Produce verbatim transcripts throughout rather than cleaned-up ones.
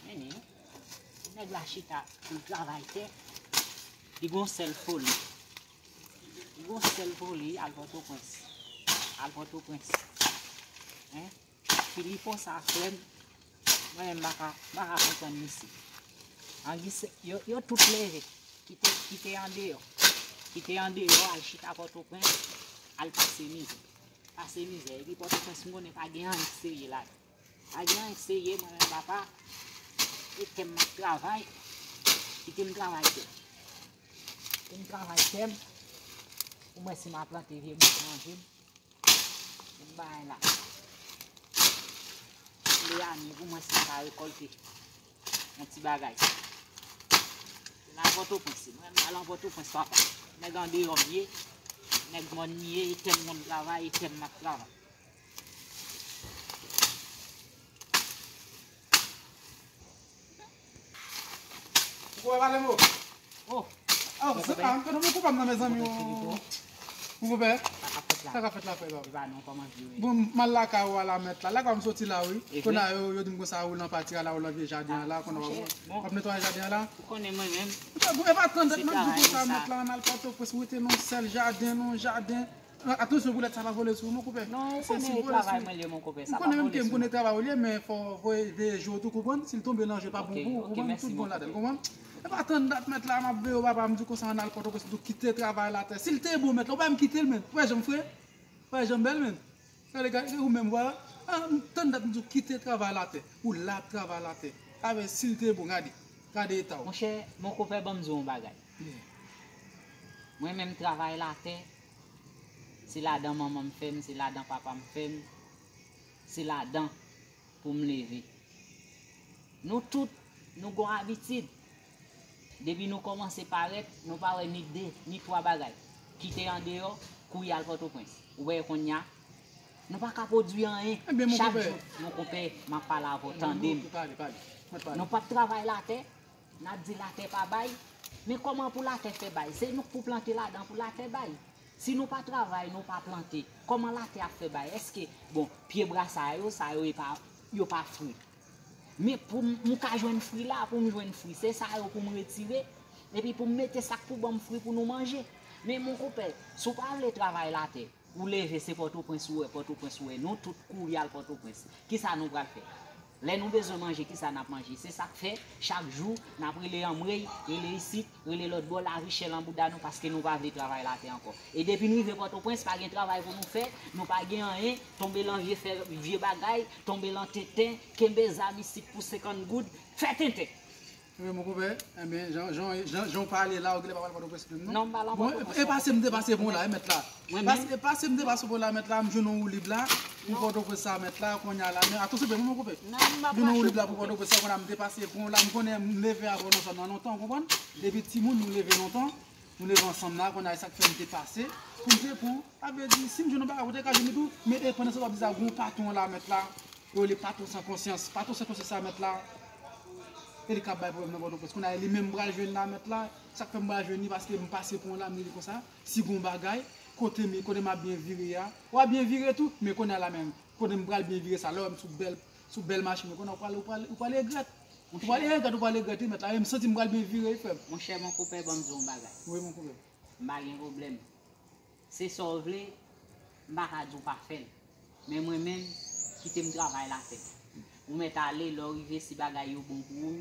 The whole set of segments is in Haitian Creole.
Men, nèg la chita pou l travay tè, li gon sèl foli. Li gon sèl foli, al Pòtoprens. Al Pòtoprens. Hein? Filipo sa, frè m, mwen menm m pa ka, m pa ka konprann misye. Angi se, yo, yo tout leve, kite, kite andeyò. Kite andeyò, al chita Pòtoprens, al pase mizè. Pase mizè. Epi Pòtoprens, m konnen pa gen anyen k serye la. Pa gen anyen k serye, mwen menm papa, e tè m m ap travay, kite m travay tè. Kite m travay tè m, pou mwen si m a plante vye bouk manje m, m bay la. Tou le ane pou mwen si m ka rekòlte yon ti bagay. Se la Pòtoprens, mwen m al an Pòtoprens papa. Nèg andeyò m ye, nèg mòn m ye, e tè m konn travay, e tè m m ap travay. Ou pale mo? Oh. Ah, se pa, m konnen mon konpè nan mezanmi. Mon konpè. Sa k ap fèt la, frè? Bon, m al lakay ou a la mèt la. Lakay ou m soti la, wi. Kounye a yo, yo di m konsa ou nan pati a la, ou nan vye jaden an la, kounye a w ap netwaye jaden an la. Ou konnen mwen menm. Bon, e pa tann dat m ap di konsa mèt la, ann al Pòtoprens, ou rete nan yon sèl jaden, nan yon jaden. Atansyon pou lèt sa pa vole sou ou, mon konpè. Non, ou konnen e travay mwen l ye, mon konpè, sa pa vole sou mwen. M konnen menm ke m konnen travay ou l ye, men fò w veye je w tou, konprann? Si l tonbe nan je, pa bon pou ou, konprann? Tout bon ladan l, konprann? E pa tann dat mèt la, m ap veye w, papa, m di konsa ann al Pòtoprens, m di w kite travay latè. Si l te bon, mèt la, ou pa menm kite l, menm. Ou wè jan m fre? Ou wè jan m bèl, menm? Gade, gade, ou menm, vwala. Ah, m tann dat m di w kite travay latè. Ou la ap travay latè. Sa vle, si l te bon, gade. Gade eta w. Monchè, mon konpè, ban m di w yon bagay. Mwen menm, travay latè, se ladan manman m fè m, se ladan papa m fè m, se ladan pou m leve. Nou tout, nou gon abitid. Depi nou kòmanse parèt, nou pa wè ni de, ni twa bagay. Kite andeyò, kouri al Pòtoprens. Ou wè kounye a, nou pa ka pwodui anyen. Chak jou, mon konpè, m ap pale avè w, tande m. Nou p ap travay latè, n ap di latè pa bay. Men kòman pou latè fè bay? Se nou k pou plante ladan pou latè bay. Si nou pa travay, nou pa plante, kòman latè ap fè bay? Èske, bon, pye brasa yo, sa yo, e pa, yo pa fri? Men pou m, m ka jwenn fri la, pou m jwenn fri, se sa yo pou m retire, epi pou m mete sa k pou ban m fri pou nou manje. Men mon konpè, si w pa vle travay latè, ou leve, se Pòtoprens ou wè, Pòtoprens ou wè, nou tout kouri al Pòtoprens. Kisa nou pral fè? Lè nou bezwen manje, kisa n ap manje? Se sa k fè, chak jou, n ap rele anmwey, rele isit, rele lòt bò, lavi chè lan bouda nou, paske nou pa vle travay latè ankò. E depi n rive Pòtoprens, pa gen travay pou nou fè, nou pa gen anyen, tonbe lan vye fè, vye bagay, tonbe lan tenten, kenbe zam isit pou senkant goud, fè tenten. Wi, mon konpè, enben, jan, jan, jan, jan w pale la, ou genlè pa pral Pòtoprens menm, non? Non, m pa al an Pòtoprens. Bon, e, e pase m te pase bon la, e mèt la. Mwen menm? E pase m te pase bon la, mèt la, m jwenn yon woulib la, pou Pòtoprens sa, mèt la, kounye a la, men atansyon, men mon konpè. Non, m ap mache. M jwenn yon woulib la pou Pòtoprens sa, kounye a m te pase bon la, m konnen m leve avè w nan zòn nan lontan, ou konprann? Depi timoun, nou leve lontan, nou leve ansanm la, kounye a, e sa k fè m te pase, pou m te pran, sa vle di, si m jwenn yon bagay, ou te ka jwenn li tou, men e pandan se tan w ap di sa, gon patwon la, mèt la, yo rele patwon san konsyans. Patwon san konsyans sa, mèt la, e li k ap bay pwoblèm nan Pòtoprens. Kounye a, e li menm m pral jwenn la, mèt la. Sa k fè m pral jwenn li, paske m pase pran la, m di li konsa, si gon bagay, kote m, kote m ap byen vire a, w ap byen vire tou, men kounye a la menm, kote m pral byen vire sa, lè w wè m sou bèl, sou bèl machin, men kounye a, ou pral, ou pral, ou pral regrèt. Ou pral regrèt, ou pral regrèt, wi, mèt la, men m santi m pral byen vire, wi, frè m. Monchè, mon konpè, ban m di w yon bagay. Wi, mon konpè. M pa gen pwoblèm. Se sa w vle, m pa ka di w pa fè l. Men mwen menm, kite m travay latè. Ou mèt ale, lè w rive, si bagay yo bon pou ou,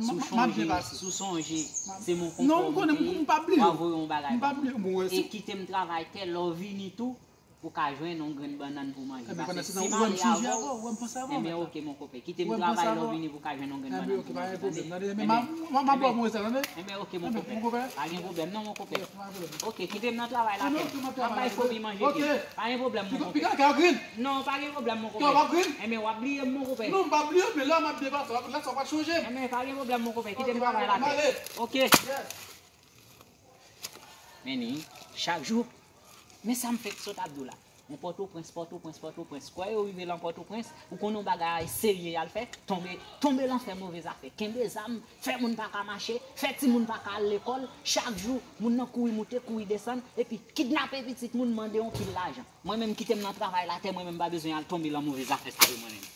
si w chonje, si w sonje, se mon konpè w moute, w a voye yon bagay ban mwen. E kite m travay tè, lè w vini tou, ou ka jwenn yon grenn bannann pou manje. Paske si m ale avè w, enben, oke, mon konpè. Kite m travay, lè w vini pou w ka jwenn yon grenn bannann pou manje, tande? Enben, enben, oke, mon konpè. Pa gen pwoblèm, non, mon konpè. Oke, kite m nan travay la, frè m. M ap bay fomi manje, frè m. Pa gen pwoblèm, mon konpè. Non, pa gen pwoblèm, mon konpè. Enben, w ap bliye m, mon konpè. Non, m pa bliye w, men lè m ap depase, lè sa w pa chonje m. Enben, pa gen pwoblèm, mon konpè. Kite m travay la, frè m. Oke. Men ni, chak jou, men sa m fèk sot ap di w la. Men Pòtoprens, Pòtoprens, Pòtoprens. Kwè yo rive lan Pòtoprens, ou konnen yon bagay serye y al fè, tonbe, tonbe lan fè move zafè. Kenbe zam, fè moun pa ka mache, fè timoun pa ka al lekòl, chak jou, moun nan kouri moute, kouri desann, epi kidnape pitit moun, mande yon pil lajan. Mwen menm, kite m nan travay latè, mwen menm, m pa bezwen al tonbe lan move zafè sa yo, mwen menm.